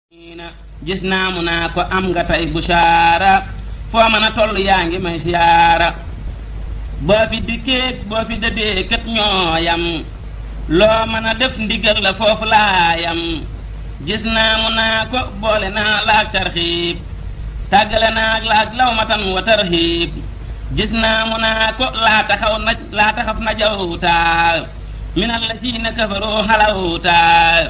gis naa mu naa ko am nga tey bushaara foo mën a toll yaa ngi may siyaara boo fi dikkeek boo fi dëddee kët ñooyam loo mën a def ndigal la foofu laayam gis naa mu naa ko boole naa laak tarxiib tàggale naak laak lawmatan wa tarxiib gis naa mu naa ko laa taxaf na jawtaa min allasiina kafaroo halawtaa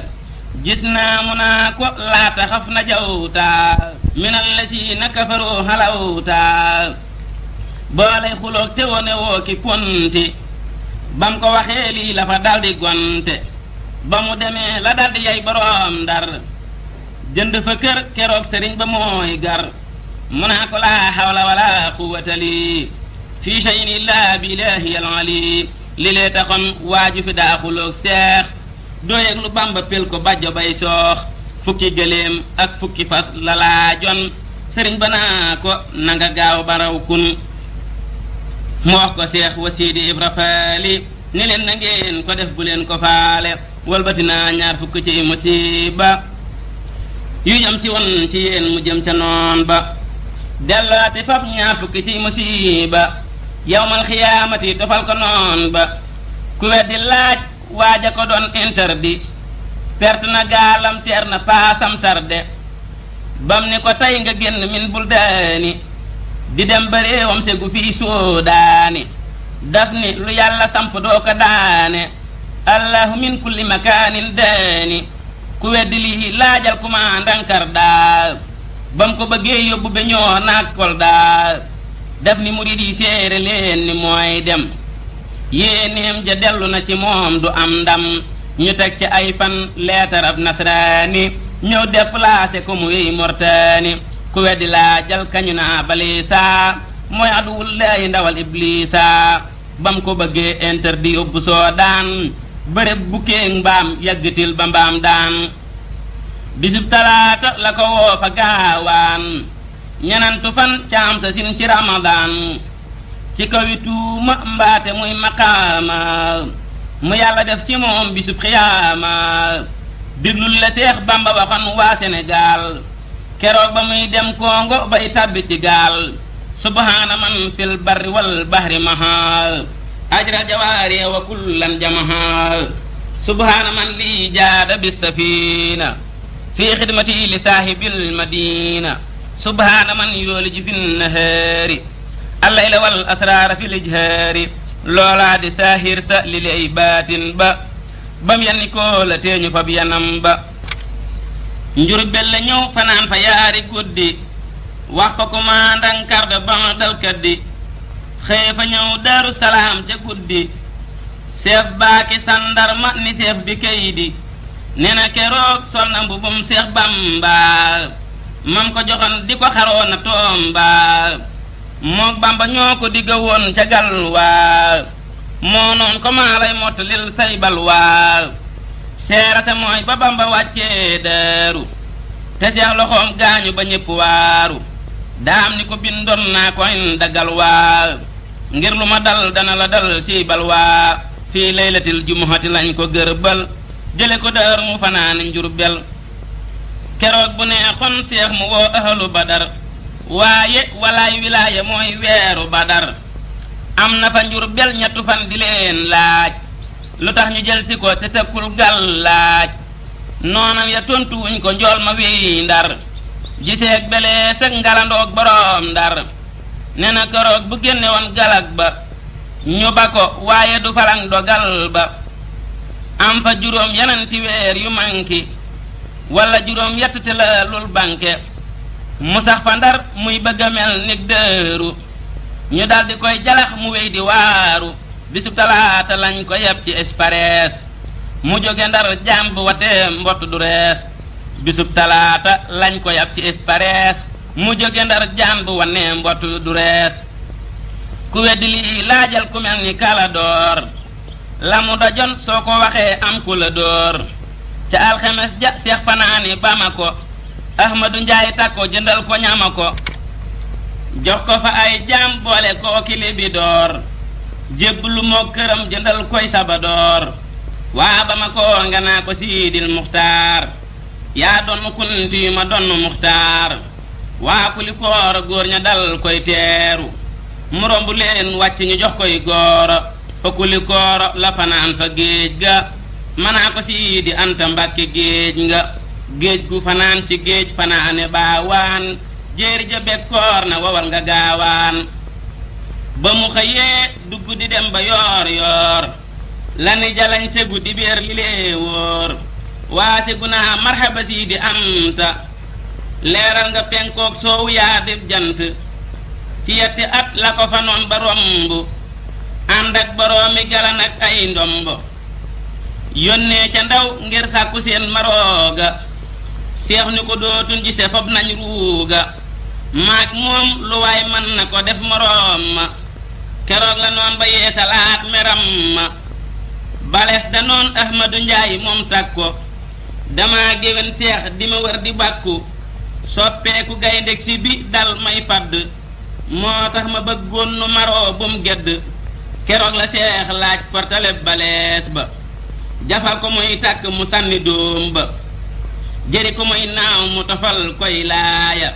gis naa mu naa ko laa taxaf na jawtaa min allasiina kafaroo halawtaa boolay xuloog te wone woo ki ponti bam ko waxee lii la fa daldi gonte ba mu demee la daldi yay boroom Ndar jënd fa kër keroog sëriñ ba mooy gar mu naa ko laa hawla wala quwwata lii fii shay'in illaa bi ilaahi al-ali li lee taxoon waaju fi daa xuloog seex dooyeeg lu Bamba pel ko bajjo bay soox fukki gëléem ak fukki fas la laajoon sëriñ ba naa ko nanga gaaw baraw kun mu wax ko seex wa Sidi Ibra Faali ni leen na ngeen ko def bu leen ko faale walbati naa ñaar fukki ci musiba yu jëm si woon ci yéen mu jëm ca noon ba dellooti fab ñaar fukki ci musiba yawmal xiyaamati tofal ko noon ba ku weddi laaj waaja ko doon interdit perte na gaalam teer na paasam tarde bam ni ko tey nga génn min buldaani di dem ba réewam segu fii soodaani daf ni lu yàlla samp doo ko daane allahu min kulli makaanin daani ku weddi lii laajal kumaandankar daal bam ko bëggee yóbbu be ñoo naag kol daal daf ni murid yi séere leen ni mooy dem yéenéem ja dellu na ci moom du am ndam ñu teg ci ay fan leetarab nasraani ñëw déplacé ko muy mortaani ku weddi laajal kañu naa baliisa mooy aduwullaahi ndawal ibliisa bam ko bëggee interdit yóbbu soo daan bërëb bukkeeg mbaam yàggatil ba mbaam daan bisub talaata la ko woo fa gaawaan ñenantu fan caam sa sin ci ramadaan ci kawi tuuma mbaate muy maqaama mu yàlla def ci moom bisub xiyaama diglul la Seex Bamba waxoon waa Sénégal keroog ba muy dem Kongo bay tabbi ci gaal subhaana man fil barri wal bahri maha ajra jawaari wa kullan jamaha subhaana man lii jaada bis safina fi xidmati li saahibil madina subhaana man yooliji fin nahaari allayla wal asraara fil ijhaari loolaa di saahir sa li lay baatin ba bam yanni koo la teeñu fab yanam ba Njurbel la ñëw fanaan fa yaari guddi wax ko commandant de ban dalkaddi xëy fa ñëw Daaru Salaam ca guddi seef baaki sandarma ni seef bi kay di nee na keroog sol na mbubum Seex Bamba mam ko joxoon di ko xaroo na toomba mook Bamba ñoo ko digga woon ca galwaa moo noon ko maa lay mottalil say balwaa seerate mooy ba Bamba wàccee Daaru te Seex loxoom gaañu ba ñépp waaru daam ni ko bindoon naa ko dagal waa ngir lu ma dal dana la dal ci balwaa fii laylatil jumuhati lañ ko gërbal jële ko Daaru mu fanaani Njurbel keroog bu neexoon Seex mu woo ahlu Badar waaye walaay wilaaya mooy weeru Badar am na fa Njurbel ñettu fan di leen laaj lu tax ñu jël si ko te tekkul gàllaaj noonam ya tontu wuñ ko njool ma wéy Ndar giseeg belees ak ngalandoog boroom Ndar nee na keroog bu génne woon galag ba ñu ba ko waaye du falang dogal ba am fa juróom yenanti weer yu manki wala juróom yett te la lul banke mu sax fa Ndar muy bëgg a mel nig dëru ñu daldi koy jalax mu wéy di waaru bisub talaata lañ ko yeb ci esparees mu jóge Ndar jàmb wate mbott du rees bisub talaata lañ ko yeb ci esparees mu jóge Ndar jàmb wane mbott du rees ku weddi lii laajal ku mel ni kala door la mu dajoon soo ko waxee am ku la door ca alxemes ja Seex fanaani Bamako Ahmadu Njaay takko jëndal ko ñama ko jox ko fa ay jaam boole koo kilibi door jébbalu moo këram jëndal koy sabadoor waa Bamako nga naa ko Siidil Muxtaar yaa donn kunti ma donn muxtaar waa kuli koor góor ña dal koy teeru mu romb leen wàcc ñu jox koy gooro fa kuli kooro la fanaan fa géej ga manaa ko Siidi Anta Mbàkke géej nga géej gu fanaan ci géej fanaane baawaan jéeri ja bekkoor na wawal nga gaawaan ba mu xëyee dugg di dem ba yoor yoor lani jalañ segu di béer li lee wóor waa segu naa marhaba Siidi Anta leeral nga penkook soowu yaa dib jant ci yetti at la ko fa noon ba romb ànd ak boroomi galan ak ay ndombo yónnee ca ndaw ngir sàkku seen marooga seex ni ko dootuñ gise fob nañ ruuga maak moom lu waay mën na ko def moroom ma keroog la noon ba yeesalaat meram ma balees da noon Ahmadu Njaay moom takko dama géwén seex di ma wër di bàkku soppeeku gayndeg si bi dal may fadd moo tax ma bëggoon nu maroo bum gedd keroog la seex laaj portale balees ba jafal ko muy tàkk mu sànni dóom ba jëri ko muy naaw mu tofal koy laaya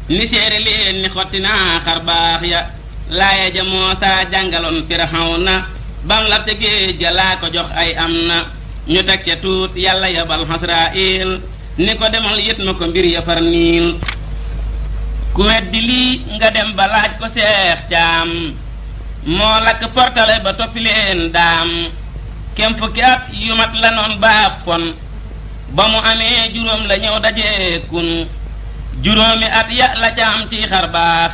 ni seere leen ni xotti naa xar baax ya laaya ja Muusaa jàngaloon Firawna bam labte géej ga laa ko jox ay am na ñu teg ca tuut yàlla yabal Hasraayil ni ko demal yët ma ko mbir ya far niil ku weddi lii nga dem ba laaj ko Seex Caam moo lakk portale ba toppi leen daam kem fukki at yu mat la noon baab kon ba mu amee juróom la ñëw dajeekun juróomi at ya la caam ci xar baax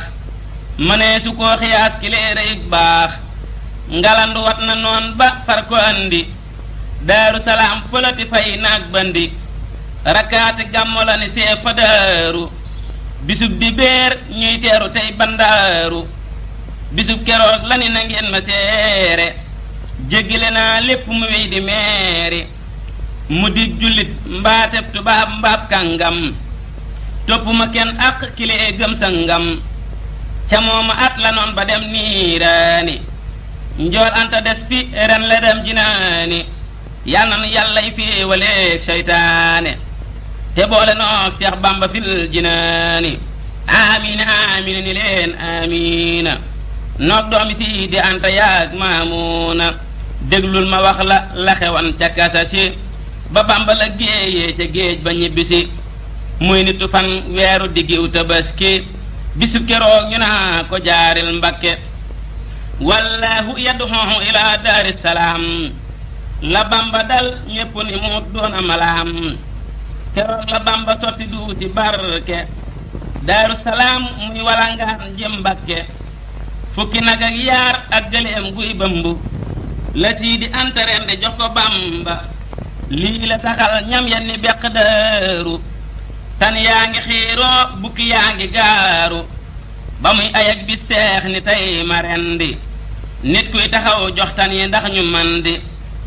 mënee su koo xiyaas ki leere baax ngalandu wat na noon ba far ko andi Daaru Salaam fëlati fay naag bandi rakkaati gàmmo la ni see fa daaru bisub di béer ñuy teeru tey bandaaru bisub keroog la ni na ngeen ma seere jéggile naa lépp mu wey di meeri mu di jullit mbaateb tubaab mbaab kàngam toppuma kenn ak kilee gëm sa ngam ca mooma at la noon ba dem niiraani njool Anta des fi ren la dem jinaani yal na nu yàllay féewaleeg seytaane te boole noog Seex Bamba fil jinaani amiina amiina ni leen amiina noog doomi Siidi Anta yaag Maamuuna déglul ma wax la xewan ca kasasi ba Bamba la géeyee ca géej ba ñibbisi muy nitu fan weeru diggiw Tabaski bisu keroog ñu naa ko jaaril Mbakke wallaahu yad'u ila daari salaam la Bamba dal ñépp ni mu doon amalaam keroog la Bamba sotti duuti barke Daaru Salaam muy walangaan jëm Mbakke fukki nag ak yaar ak gëleem guy bëmb la Siidi Anta rende jox ko Bamba lii la saxal ñam ya ni beq daaru tan yaa ngi xiiroo bukki yaa ngi gaaru ba muy ayak bi seex ni tey ma rendi nit kuy taxaw jox tan yi ndax ñu mandi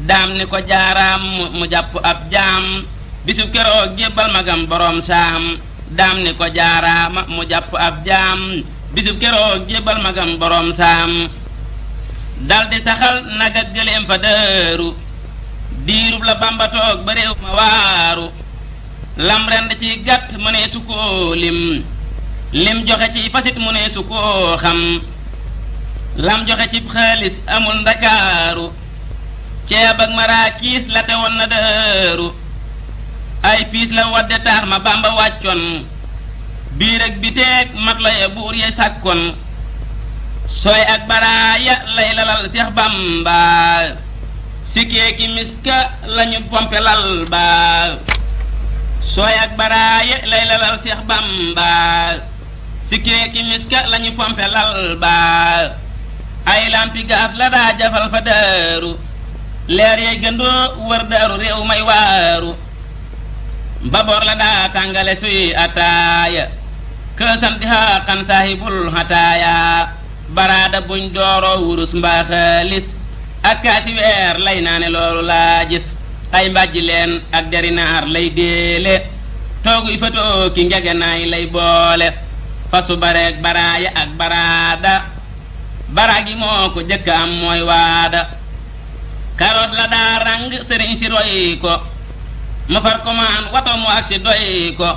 daam ni ko jaaraam mu jàpp ab jaam bisu keroog jébbal magam borom saam daam ni ko jaaraama mu jàpp ab jaam bisu keroog jébbal magam borom saam daldi saxal nag ak gëléem fa dëru diirub la Bamba toog ba réew ma waaru lam rend ci gàtt mu ne su koo lim joxe ci fasit mu ne su koo xam lam joxe ci xaalis amul Ndakaaru ceeb ak maraakiis la tewoon na dëru ay piis la wadde taax ma Bamba wàccoon biir ak biteeg mat la ya buur ya sàkkoon sooy ak baraaya lay lalal Seex Bamba sikkee ki miska lañu pompe lal ba sooy ak baraaya lay lalal Seex Bamba sikkee ki miska lañu pompe lal ba ay lampi gaaf la daa jafal fa daaru leer yay gëndoo wër daaru réew may waaru mbaboor la daa tàngale suy ataaya kësan di xaqan saahibul xataaya baraada buñ dooroo wurus mbaa xaalis ak kaasi weer lay naane loolu laa gis ay mbàjji leen ak derinaar lay déele tooguy fatoo ki ngegenaay lay boole fasu bareeg baraaya ak baraada baraagi moo ko jëkk am mooy waada karoot la daa rang sëriñ si roy ko ma far ko maan wato mu ak si doy ko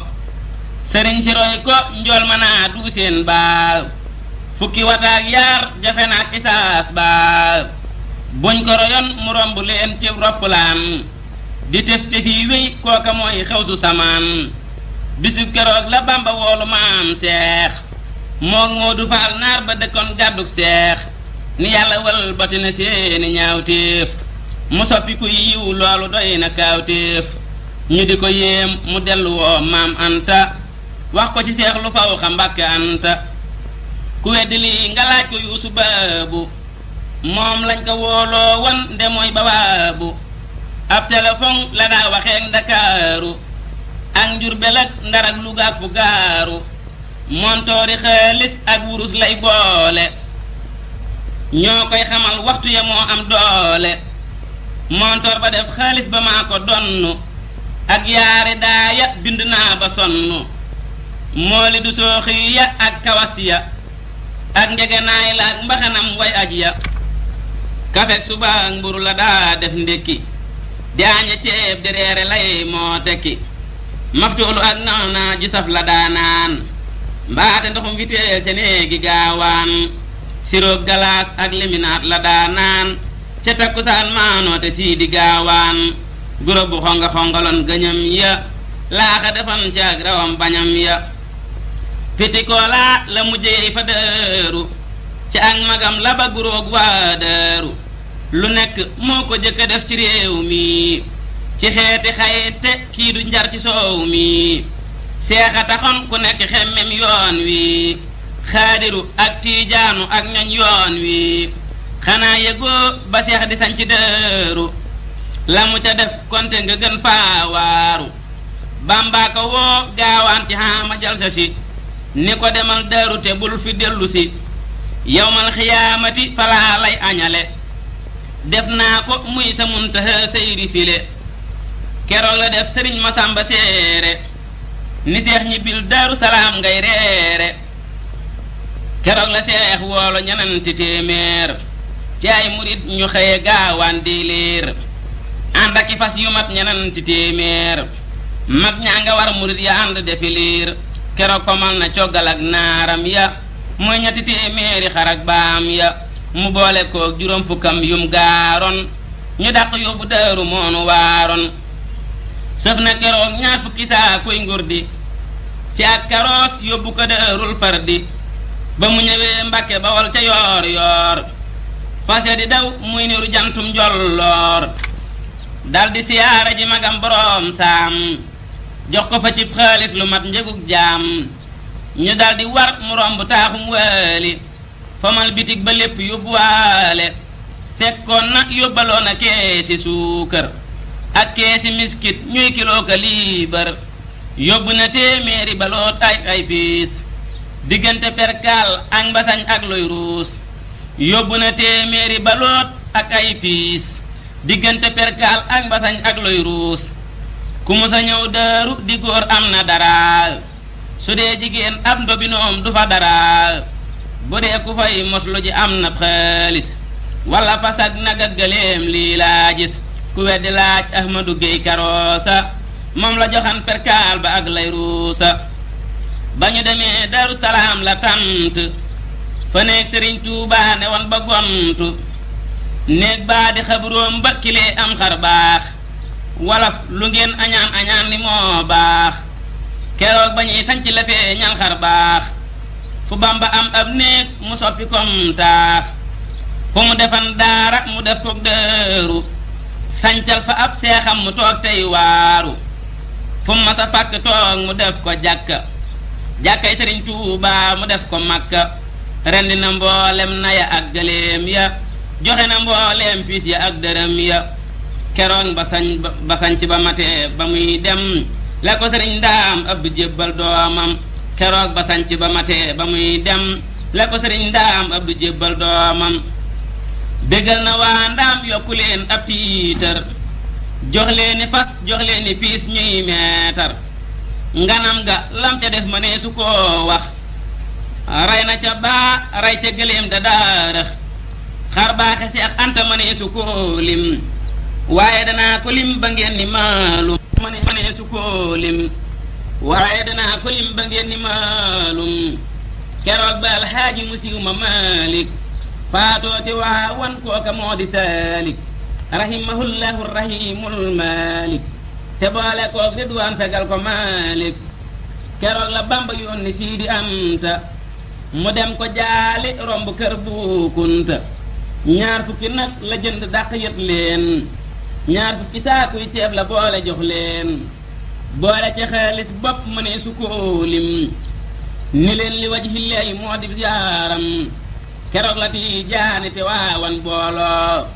sëriñ si roy ko njool ma naa du seen baal fukki wataak yaar jafe naak isaas baal buñ ko royoon mu romb leen ci roppalaan di tef tefi wéy kooka mooy xew su samaan bisub keroog la Bamba woolu maam seex moog Moodu Faal naar ba dëkkoon gàdduk seex ni yàlla wal bati na seeni ñaawteef mu soppi ku yiw loolu doy na kaawteef ñu di ko yéem mu dellu woo maam Anta wax ko ci seex lu faw xa Mbàkke Anta ku weddi lii nga laaj ko Yuusu Baabu moom lañ ko wooloo won nde mooy bawaabu ab téléphone la daa waxeek Ndakaaru ak Njurbel ak Ndar ak Luga ak fu gaaru montoori xaalis ak wurus lay boole ñoo koy xamal waxtu ya moo am doole montoor ba def xaalis ba maa ko donn ak yaari daaya bind naa ba sonn mooli du sooxi ya ak kawas ya ak njegenaay la ak mbaxanam way aj ya kafek suba ak mburu la daa def ndékki di aña ceeb di reere lay moo tekki maftoolu ak naana ju saf la daa naan mbaate ndoxum viteel ca néegi gaawaan siroog galaas ak liminaat la daa naan ca takkusaan maanoote sii di gaawaan guro bu xonga xongaloon gëñam ya laaxa defan ca ak rawam bañam ya pitikoola la mujjey fa dëru ca ak magam la ba guroog waa dëru lu nekk moo ko jëkka def ci réew mi ci xeeti xayte kii du njar ci soow mi seexa taxoon ku nekk xemmem yoon wi xaadiru ak tiijaanu ak ñoñ yoon wi xanaa yëgoo ba seex di sañ ci dëru la mu ca def konte nga gën paawaaru Bamba ko woo gaawaan ci xaama jalsa si ni ko demal dëru te bul fi dellu si yawmal xiyaamati falaa lay añale def naa ko muy sa muntaha seyri file keroog la def sëriñ Masamba Seere ni seex ñibbil Daaru Salaam ngay reere keroog la seex woolo ñenanti téeméer ci ay murit ñu xëye gaawaan di liir ànd ak i fas yu mat ñenanti téeméer mag ñaa nga war murit ya ànd defi liir keroog komal na coggal ak naaram ya mooy ñetti téeméeri xarak baam ya mu boole koog juróom fukkam yum gaaroon ñu dàq yóbbu Daaru moonu waaroon sëf na keroog ñaar fukki saa koy ngurdi ci ak karoos yóbbu ko Daarul Fardi ba mu ñëwee Mbàkke Bawol ca yoor yoor fase di daw muy niru jantum njolloor daldi siyaara ji magam boroom saam jox ko fa cib xaalis lu mat njëgug jaam ñu daldi war mu romb taaxum waali famal bitig ba lépp yóbbuwaale fekkoon na yóbbaloon a keesi suukar ak keesi miskit ñuy kiloo ka liibar yóbbu na téeméeri baloot ay piis diggante perkaal ak mbasañ ak luy ruus yóbbu na téeméeri baloot ak ay piis diggante perkaal ak mbasañ ak luy ruus ku musa ñëw Daaru di góor am na dara su dee jigéen ab ndobinoom du fa dara bu dee ku fay moslu ji am na xaalis walla fas ak nag ak gëléem lii laa gis ku weddi laaj Ahmadu Géy Karoosa moom la joxan perkaal ba ak lay ruusa ba ñu demee Daaru Salaam la tant fa néeg Sëriñ Tuubaa ne woon ba gontu néeg baa di xabroom ba kilee am xar baax walaf lu ngeen añaan añaan li moo baax keroog ba ñuy sanc la feeñal xar baax fu Bamba am ab néeg mu soppi kom taax fu mu defan daara mu def ko Daaru sancal fa ab seexam mu toog tey waaru fu mu masa fàkk toog mu def ko jàkka jàkkay Sëriñ Tuubaa mu def ko Makka rendi na mboolem naya ak gëléem ya joxe na mboolem piis ya ak dërëm ya keroog ba sañc ba matee ba muy dem la ko Sëriñ Ndaam Abdu jébbal doomam keroog ba sañc ba matee ba muy dem la ko Sëriñ Ndaam Abdu jébbal doomam bégal na waa Ndaam yokku leen ab tiitar jox leeni fas jox leeni piis ñuy meetar nganam ga lam ca def ma nee su koo wax ray na ca baa ray ca gëléem da daarax xar baaxe Seex Anta ma nee su koo lim waaye danaa ko lim ba ngeen ni maalum ma ne su ko lim waaye danaa ko lim ba ngeen ni maalum keroog ba alxaaji mu siiw ma Maalik faatooti waa wan kooka moo di saalik rahimahullahu rahimul Maalik te boole koog ridwaan fegal ko Maalik keroog la Bamba yónni Siidi Anta mu dem ko jaali romb kër bu Kunta ñaar fukki nag la jënd dàq yët leen ñaar fukki saakuy ceeb la boole jox leen boole ca xaalis bopp ma ne su ko lim ni leen li wajhillaahi moo di yaaram keroog la Tijaani te waawan booloo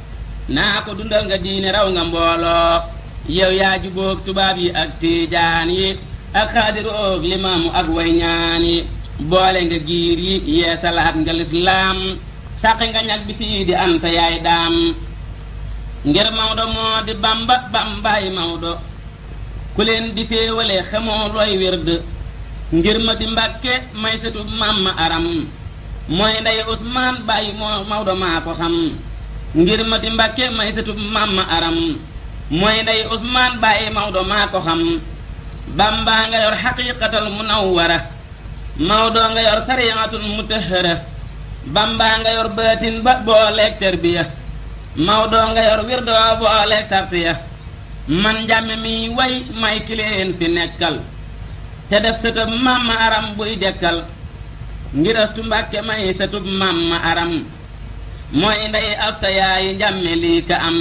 naa ko dundal nga diine raw nga mbooloo yow yaa jubóog tubaab yi ak Tijaan yi ak xaadiroog limaamu ak way ñaan yi boole nga giir yi yee salaat nga lislaam sàqi nga ñag bi Siidi Anta yaay daam ngir Mawdo moo di Bamba Bambaay Mawdo ku leen di féewale xamoo looy wérd ngir ma di Mbàkke may sëtub Mamma Aram mooy ndey Usmaan bàyyi moo Mawdo maa ko xam ngir ma di Mbàkke may sëtub Mamma Aram mooy ndey Usmaan bàyyi Mawdo maa ko xam Bamba nga yor xaqiiqatal munawwara Mawdo nga yor sariyatul mutahhara Bamba nga yor baatin ba booleeg tarbiya Mawdo nga yor wirdoo booleeg tartiya man njàmme mi way may ki leen fi nekkal te def sëtub Mamma Aram buy dekkal ngir astu Mbàkke may sëtub Mamma Aram mooy ndey Afsa yaayi njàmme lii ka am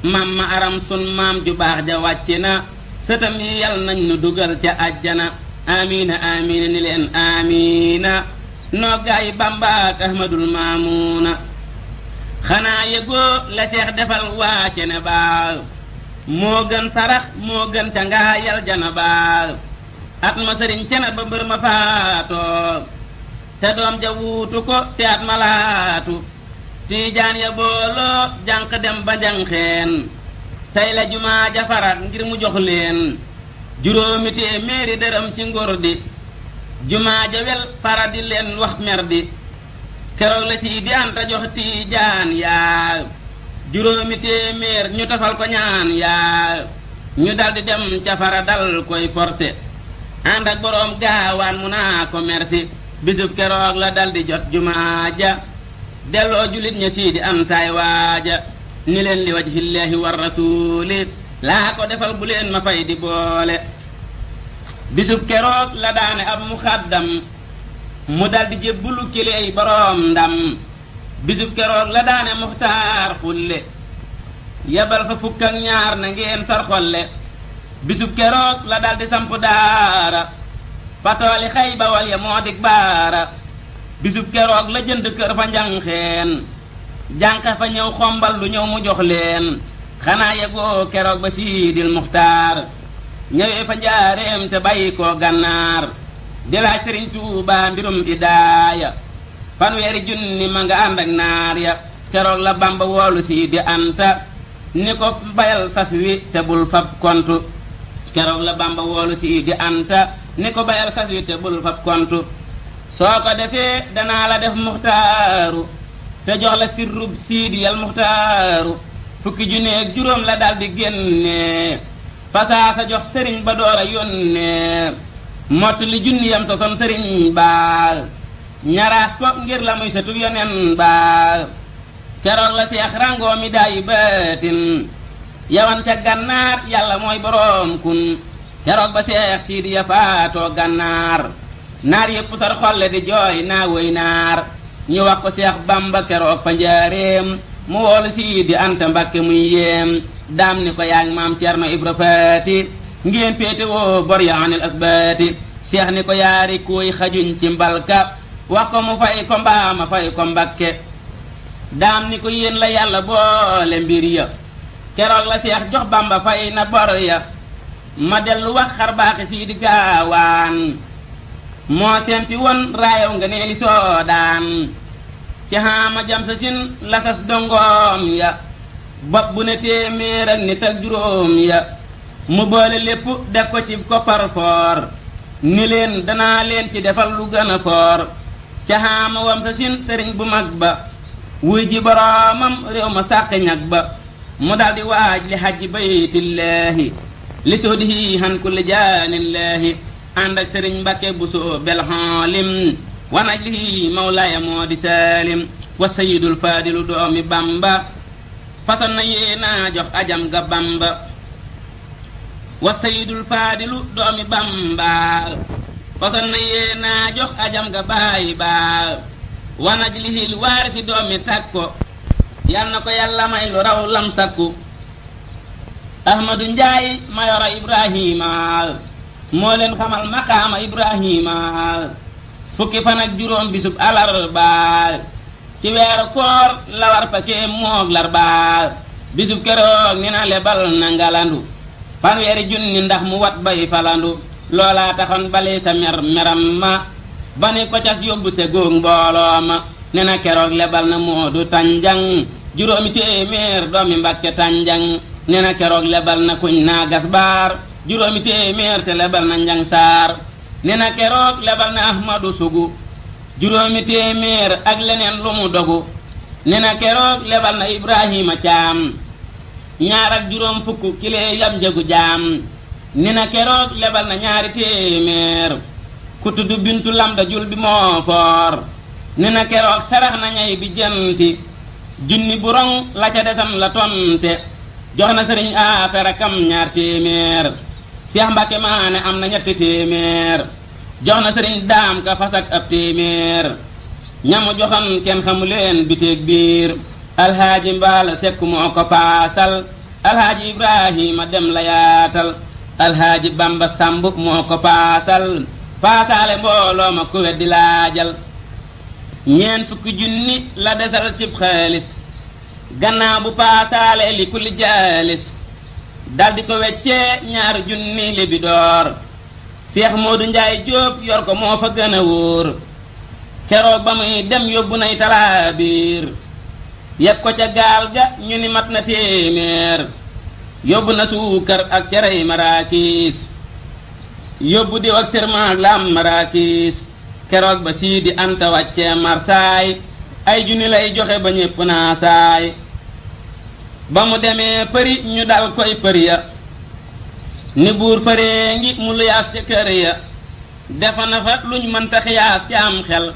Mamma Aram sun maam ju baax ja wàcc na sëtam yi yal nañ nu dugal ca àjjana amiina amiina ni leen amiina noo gaay Bamba ak Ahmadul Maamuuna xanaa yëgoo la Seex defal waa Cene Ba moo gën sarax moo gën ca ngaa yal jana ba at ma sëriñ Cene Ba mbër ma faatoo te doom ja wuutu ko te at ma laatu Tiijaan ya booloo jànq dem ba janxeen tey la jumaa ja farat ngir mu jox leen juróomi téeméeri dërëm ci ngor di jumaa ja wel fara di leen wax mer di keroog la Siidi Anta jox Tiijaan yaa juróomi téeméer ñu tofal ko ñaan yaa ñu daldi dem ca fara dal koy forcé ànd ak boroom gaawaan mu naa ko merci bisub keroog la daldi jot jumaa ja delloo julit ña Siidi Antaay waaja ni leen li wajhillaahi war rasuuli laa ko defal bu leen ma fay di boole bisub keroog la daane ab muxaddam mu daldi jébbulu kiley boroom ndam bisub keroog la daane muxtaar xulle yabal fa fukk ak ñaar na ngeen sarxolle bisub keroog la daldi samp daara patooli xay bawal ya moo dig baara bisub keroog la jënd kër fa njanxeen jànqa fa ñëw xombal lu ñëw mu jox leen xanaa yegoo keroog ba Siidil Muxtaar ñëwee fa njaareem te bàyyi ko gànnaar di laaj Sëriñ Tuubaa mbirum idaaya fanweeri junni ma nga ànd ak naar ya keroog la Bamba woolu Siidi Anta ni ko bayal sas wi te bul fab kontu keroog la Bamba woolu Siidi Anta ni ko bayal sas wi te bul fab kontu soo ko defee danaa la def muxtaaru te jox la sirrub Siidiyal Muxtaaru fukki junneeg juróom la daldi génne fasaasa jox sëriñ ba door a yónnee mott li junniyam soson sëriñ ba ñaraas ko ngir la muy sëtu yonen ba keroog la Seex rangoo mi daayi baatin yawan ca gànnaar yàlla mooy boroom kun keroog ba Seex Siidiya faatoo gànnaar naar yépp sar xolle di jooy naa woy naar ñu wax ko Seex Bamba keroog fa njaareem mu woolu Siidi Anta Mbakke muy yéem daam ni ko yaa ngi maam Cerno Ibra Faati ngeen péete woo bor ya anil asbaati Seex ni ko yaari kuy xajuñ ci mbalka wax ko mu fay ko mbaa ma fay ko Mbakke daam ni ko yéen la yàlla boole mbir ya keroog la Seex jox Bamba fay na bor ya ma dellu wax xar baaxi Siidi Gaawaan moo sempi won raayaw nga nee li soodaan ci xaama jam sa sin lasas dongoom ya bopp bu ne téeméer ak nit ak juróom ya mu boole lépp def ko ci koppar foor ni leen danaa leen ci defal lu gën a foor ca xaama wam sa sin sëriñ bu mag ba wuy ji boroomam réew ma sàq ñag ba mu daldi waaj li hajji baytillaahi li suhdihi han kulli jaanillahi ànd ak sëriñ Mbàkke Buso bel xaalim wa najlihi mawlaaya moo di saalim wa sayidul faadilu doomi Bamba façon na yéena jox ajam ga Bamba wa sayidul faadilu doomi Bamba façon na yéena jox ajam ga baay ba wa najlihil waarisi doomi takko yal na ko yàlla may lu raw lam sakku Ahmadu Njaay mayoro Ibrahima moo leen xamal maqaama Ibrahima fukki fan ak juróom bisub alarba ci weeru koor la war fa kee moog larba bisub keroog ni na lebal na ngalandu fanweeri junni ndax mu wat bay falandu loola taxoon bali sa meram ma bani ko cas yóbbu se góog mbooloo ma ne na keroog lebal na Moodu Tanjang juróomi téeméer doomi Mbàkke Tanjang ne na keroog lebal na kuñ naa gas baar juróomi téeméer te lebal na Njang Saar ne na keroog lebal na Ahmadu Sugu juróomi téeméer ak leneen lu mu dogu ne na keroog lebal na Ibrahima Caam ñaar ak juróom fukk kilee yam njëgu jaam ne na keroog lebal na ñaari téeméer ku tudd Bintu Lamda jul bi moo foor ne na keroog sarax na ñay bi jënti junni bu rong la ca desam la tonte jox na sëriñ Afera kam ñaar téeméer Seex Mbàkke Maane am na ñetti téeméer jox na sëriñ Daam ka fasak ab téeméer ñamu joxam kenn xamu leen biteeg biir alhaaji Mbaala Sekk moo ko paasal alhaaji Ibrahima dem la yaatal alhaaji Bamba Samb moo ko paasal paasaale mbooloo ma ku weddi laajal ñeent fukki junni la desal cib xaalis gannaaw bu paasaale li kulli jaalis daldi ko weccee ñaari junni li bi door Seex Moodu Njaay Jóob yor ko moo fa gën a wóor keroog ba muy dem yóbbu nay talaabiir yeb ko ca gaal ga ñu ni mat na téeméer yóbbu na suukar ak cerey maraakiis yóbbu diw ak sërmaak lam maraakiis keroog ba Siidi Anta wàccee marsaay ay junni lay joxe ba ñépp naa saay ba mu demee përi ñu dal koy përi ya ni buur fëree ngi mu luyaas ca kër ya defa na fa luñ mënta xiyaas ci am xel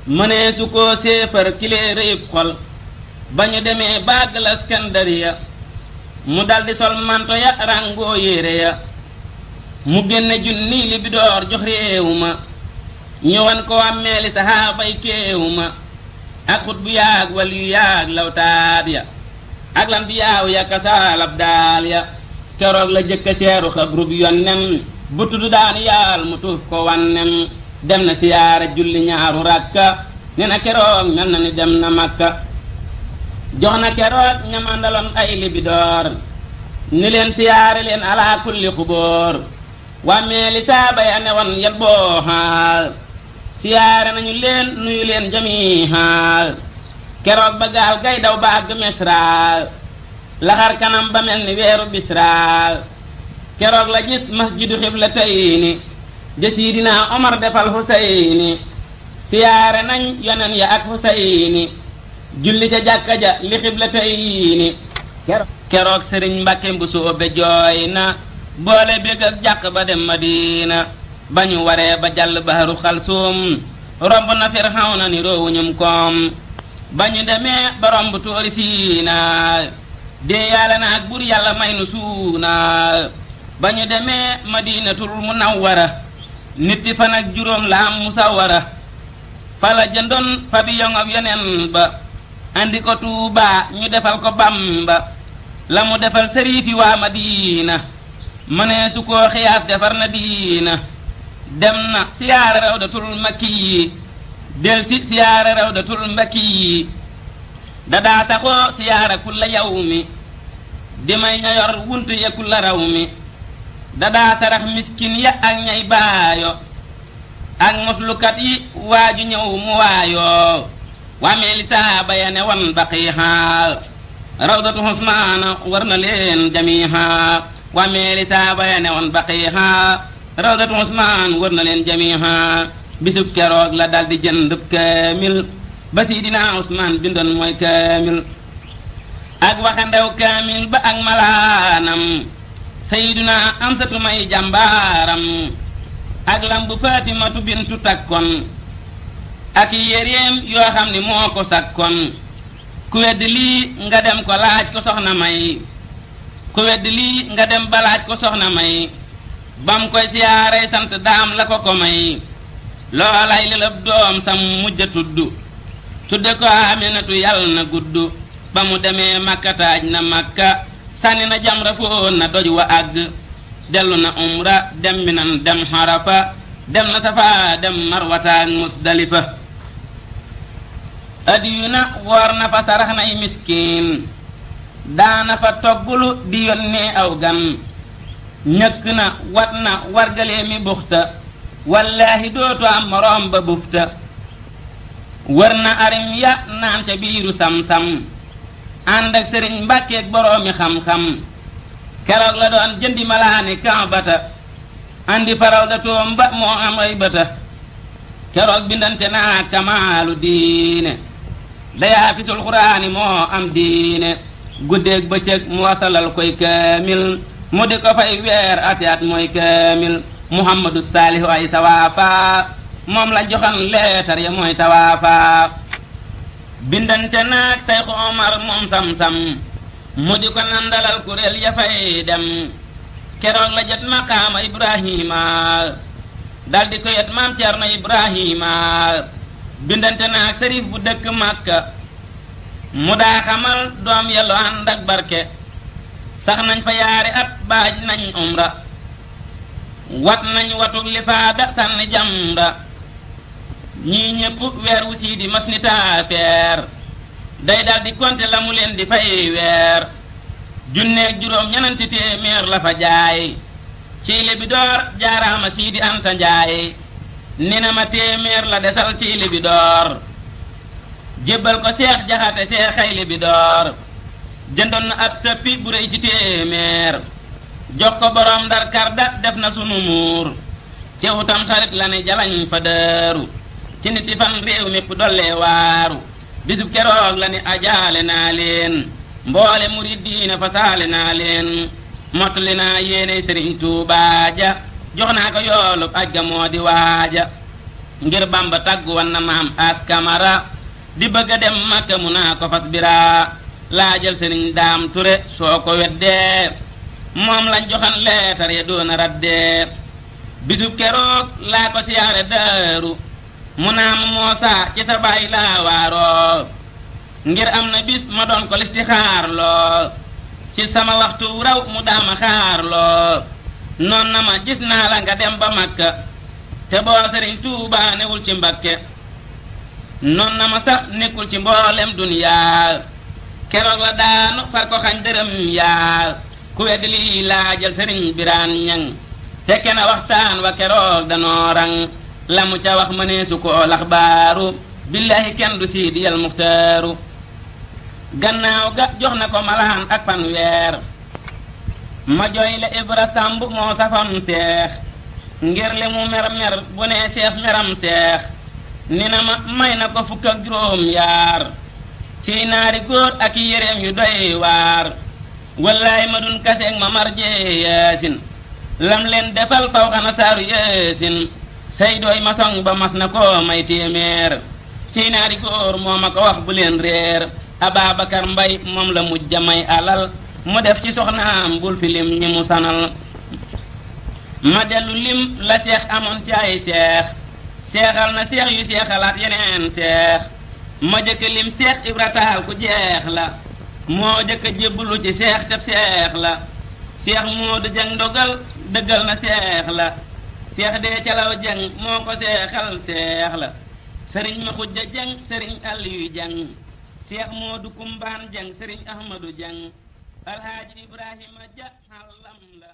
mënee su ko séefar kilee réyub xol ba ñu demee bàgg la Iskandariya mu daldi sol manto ya rangoo yére ya mu génne junni li bi door jox réew ma ñëwan ko wàmmeeli saxaabay kéew ma ak xut bu yaag wal yu yaag lawtaat ya ak lam bi yaaw ya kasaalab daal ya keroog la jëkka seeru xabrub yonnen bu tudd daan yaal mu tuuf ko wannen dem na siyaara julli ñaaru rakka ne na keroog mel na ni dem na Makka jox na keroog ñamandaloon ay libidoor ni leen siyaare leen ala kulli xubóor wàmmeeli saaba ya ne won yet boo xaal siyaare nañu leen nuyu leen jamihaal keroog ba gaal gay daw ba àgg Misra laxar kanam ba mel ni weeru Bisra keroog la gis masjidu xiblatayni ja Siidina Omar defal Huseyni siyaare nañ yonen ya ak Huseyni julli ca jàkka ja li xiblatayni keroog sëriñ Mbàkke Mbuso be jooy na boole bég ak jàq ba dem Madina ba ñu waree ba jàll baharu xalsum romb na Firawna ni roowuñum koom ba ñu demee ba romb tuuri Siina dee yàlla na ak bur yàlla may nu suuna ba ñu demee Madinatul Munawwara nitti fan ak juróom la am musawara fa la jëndoon fa bi yong ak yonen ba andi ko Tuubaa ñu defal ko Bamba la mu defal sëriifi waa Madina mënee su koo xiyaas defar na diina dem na siyaare rawdatul makki del si siyaare rawdatul mbakki dadaa taxoo siyaare kulla yawmi di may ña yor wuntu ya kulla rawmi dadaa sarax miskin ya ak ñay baayo ak muslukat yi waaju ñëw mu waayoo wameeli saaba ya ne wan baqiiha rawdatu Usmaana war na leen jamiiha wameeli saaba ya ne wan baqiiha rawdatu Usmaan war na leen jamiiha bisub keroog la daldi jëndub kaamil ba Siidina Usmaan bindoon mooy kaamil ak waxandew kaamil ba ak malaanam sayyiduna amsatu may jàmbaaram ak lambu fatimatu bintu takkon ak yéreem yoo xam ni moo ko sakkon ku wedd lii nga dem ko laaj ko soxna may ku wedd lii nga dem ba laaj ko soxna may bam koy siyaarey sant daam la ko may loolay lelëb doom sam mujja tudde ko Aminatu yal na gudd ba mu demee Makka taaj na Makka sànni na jamra foon na doj wa àgg dellu na umra dem Minan dem Harafa dem na Safa dem Marwata ak Musdalifa adiyu na woor na fa sarax nay miskiin daana fa toggulu di yónnee aw gan ñëkk na wat na wargalee mi buxta wallaahi dootu am moroom ba bufta wër na arim ya naan ca biiru sam-sam ànd ak sëriñ mbàkkeeg boroomi xam-xam keroog la doon jëndi malaani kaabata andi faraw da toom ba moo am ay bata keroog bindante naa kamaalu diine dayaa fisul xuraani moo am diine guddeeg bëccëg mu wasalal koy kaamil mu di ko fay weer ati at mooy kaamil muhammadu saalihu ay sawaafa moom la joxan leetar ya mooy tawaafa bindante naag sayxu omar moom sam-sam mu di ko nandalal kuréel ya fay dem keroog la jot maqaama ibrahima daldi ko yet maam Cerno ibrahima bindante naag sërif bu dëkk Makka mu daa xamal doom yellu ànd ak barke sax nañ fa yaari at baaj nañ umra wat nañ watug lifaada sànni jamra ñii ñépp weer wu sii di mas ni taafeer day daldi konte la mu leen di fay weer junneeg juróom ñenanti téeméer la fa jaay ci li bi door jaaraama sii di Anta Njaay ni na ma téeméer la desal ci li bi door jébbal ko Seex Jaxate seexay li bi door jëndoon na ab tëppi bu rëy ci téeméer jox ko borom Ndar karda def na sunu muur ci utam xarit la ne jalañ fa dëru ci niti fan réew mépp dollee waaru bisub keroog la ne ajaale naa leen mboole murid diina fa saale naa leen mottali naa yéene Sëriñ Tuubaa ja jox naa ko yoolub aj ga moo di waaja ngir Bamba taggu wan na maam as kamara di bëgg a dem Makka mu naa ko fas bira laajal Sëriñ Daam Ture soo ko weddee moom lañ joxan leetar ya doona raddee bisub keroog laa ko siyaare daaru mu naa ma Moosa ci sa baay laa waaroo ngir am na bis ma doon ko listixaar loo ci sama waxtu raw mu daama xaar loo noon na ma gis naa la nga dem ba Makka te boo Sëriñ Tuubaa newul ci Mbakke noon na ma sax nekkul ci mboolem duniyaa keroog la daanu far ko xañ dërëm yaa ku weddi lii laajal Sëriñ Biraan Ñaŋ fekke na waxtaan wa keroog danoo rang la mu ca wax mëneesu ko laxbaaru billahi kenn du siidiyal muxtaaru gannaaw ga jox na ko malaan ak fanweer ma jooy la Ibra Samb moo safam seex ngir li mu mer bu nee seex meram seex ni na ma may na ko fukk ak juróom yaar ci naari góor ak yéreem yu doy waar wallaay ma dun kaseeg ma marjee yaasin lam leen defal faw xana saaru yaasin say dooy ma song ba mas na ko may téeméer ci naari góor moo ma ko wax bu leen réer Ababakar Mbay moom la mujja may alal mu def ci soxnaam bul fi lim ñi mu sanal ma dellu lim la seex amoon ci ay seex seexal na seex yu seexalaat yeneen seex ma jëkk lim seex Ibra Taal ku jeex la moo jëkk jébbulu ci seex teb seex la seex Moodu Jeng ndogal dëggal na seex la seex dee calaw jeng moo ko seexal seex la sëriñ ma xujja jeng sëriñ Aliyu jeng seex Moodu Kumbaan jeng sëriñ Ahmadu jeng alhaaji Ibrahima ja xalam la